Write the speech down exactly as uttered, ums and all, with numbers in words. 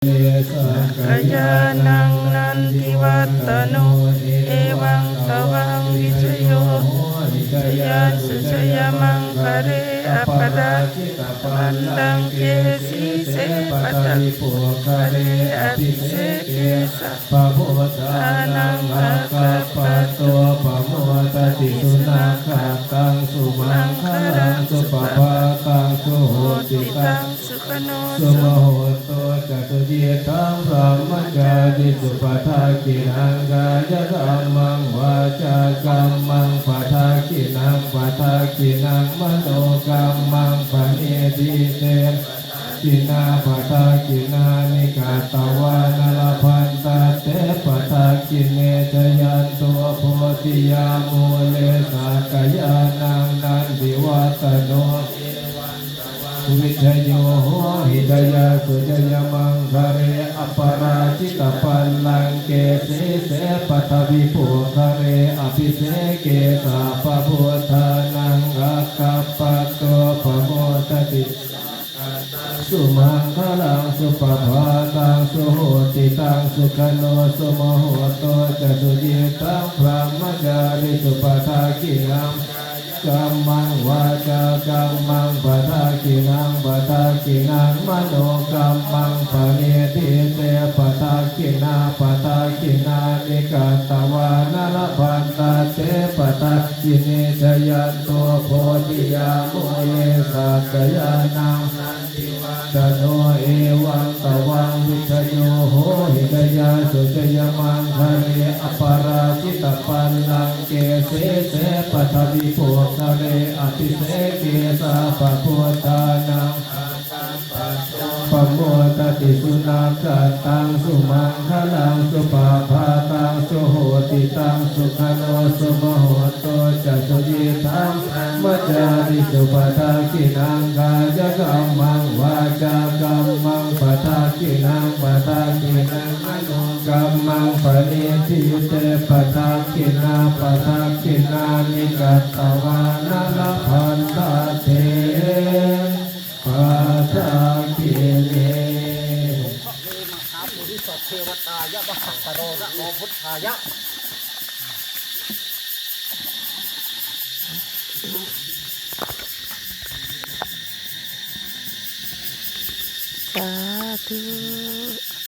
sakyānaṃ nandivaḍḍhano, evaṃ tvaṃ vijayo hohi jayassu jayamaṅgale, aparājitapallaṅke sīse paṭhavipokkhare abhiseke sabbabuddhānaṃ aggappatto pamodati. Sunakkhattaṃ sumaṅgalaṃ supabhātaṃ suhuṭṭhitaṃ sukhaṇo sumuhutto ca suyiṭṭhaṃ brahmacārisu. Padakkhiṇaṃ kāyakammaṃ vācākammaṃ padakkhiṇaṃ, padakkhiṇaṃ manokammaṃ paṇidhī te padakkhiṇā, padakkhiṇāni katvāna labhantatthe padakkhiṇe. Jayanto bodhiyā mūle sakyānaṃ nandivaḍḍhano, vijayo hohi jayassu jayamaṅgale, aparājitapallaṅke sīse paṭhavipokkhare abhiseke sabbabuddhānaṃ aggappatto pamodati. Sumaṅgalaṃ supabhātaṃ suhuṭṭhitaṃ sukhaṇo sumuhutto ca suyiṭṭhaṃ brahmacārisu. Padakkhiṇaṃ kammaṃ vācākammaṃ padakkhiṇaṃ, padakkhiṇaṃ manokammaṃ paṇidhī te padakkhiṇā, padakkhiṇāni katvāna labhantatthe padakkhiṇe. Jayanto bodhiyā mūle sakyānaṃ nandivaḍḍhano, evaṃ tvaṃ vijayo hohi jayassu jayamaṅgale, aparājitapallaṅke sīse paṭhavipokkhare abhiseke sabbabuddhānaṃ pamodati. Sunakkhattaṃ sumaṅgalaṃ supabhātaṃ suhuṭṭhitaṃ sukhaṇo sumuhutto ca suyiṭṭhaṃ brahmacārisu. Padakkhiṇaṃ kāyakammaṃ vācākammaṃ padakkhiṇaṃ, padakkhiṇaṃ manokammaṃ paṇidhī te padakkhiṇā, padakkhiṇāni katvāna labhantatthe padakkhiṇe. Sādhu.